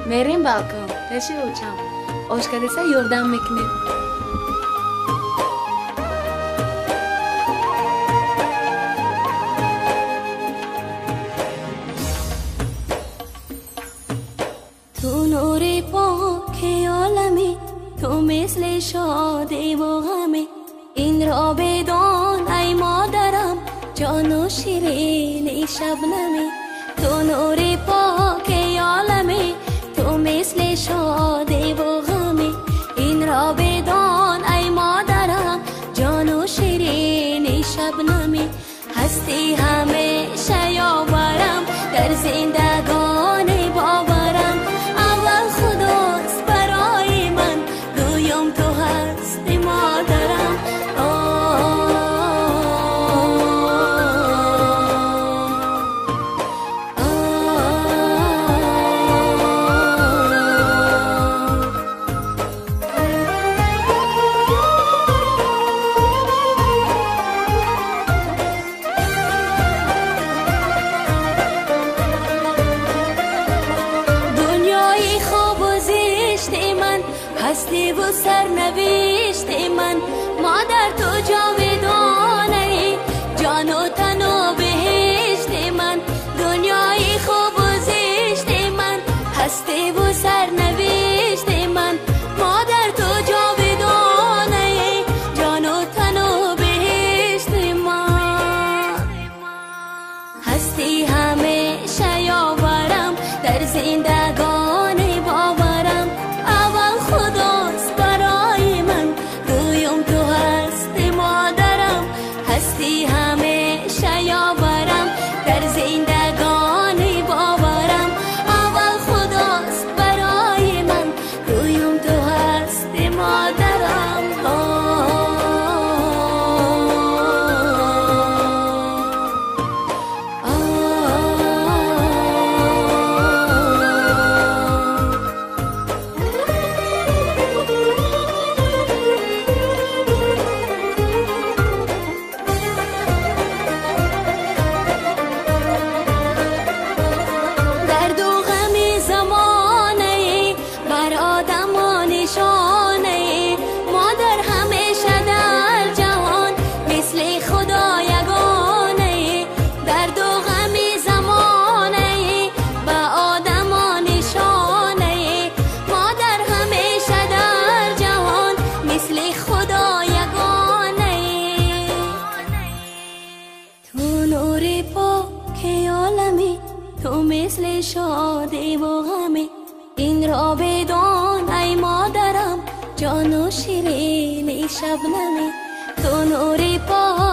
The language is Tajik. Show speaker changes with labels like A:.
A: Мерем балкон, пеши очам. Ошкадеса ёрдам мекунед.
B: Ту нури поки олами, ту мисли шодиву ғами. Инро бидон ай модарам, ҷону ширини шабнами. Ту нури поки олами, ту мисли шодиву ғами. Инро бидон ай модарам, ҷону ширини шабнами. Ҳасти ҳамеша ёварам, дар зиндагонӣ боварам. Аввал худост барои ман, дуюм ту ҳасти модарам. Ҳастиву сарнавишти ман, модар ту ҷовидонаи, ҷону тану беҳишти ман. Дунёи хубу зишти ман, ҳастиву сарнавишти ман, модар ту ҷовидонаи, ҷону тану беҳишти ман. Ҳасти ҳамеша ёварам, дар зиндагонӣ боварам. Аввал худост барои ман, дуюм ту ҳасти модарам. Ҳасти ҳамеша ёварам, дар зиндагонӣ боварам. Аввал худост барои ман, дуюм ту ҳасти модарам. Дарду ғами замонае, бар одамо нишонае. Модар ҳамеша дар ҷаҳон мисли Худо ягонае. Дарду ғами замонае, ба одамо нишонае. Модар ҳамеша дар ҷаҳон мисли Худо ягонае. Ту нури поки олами, ту мисли шодиву ғами. Инро бидон ай модарам, ҷону ширини шабнами. Ту нури поки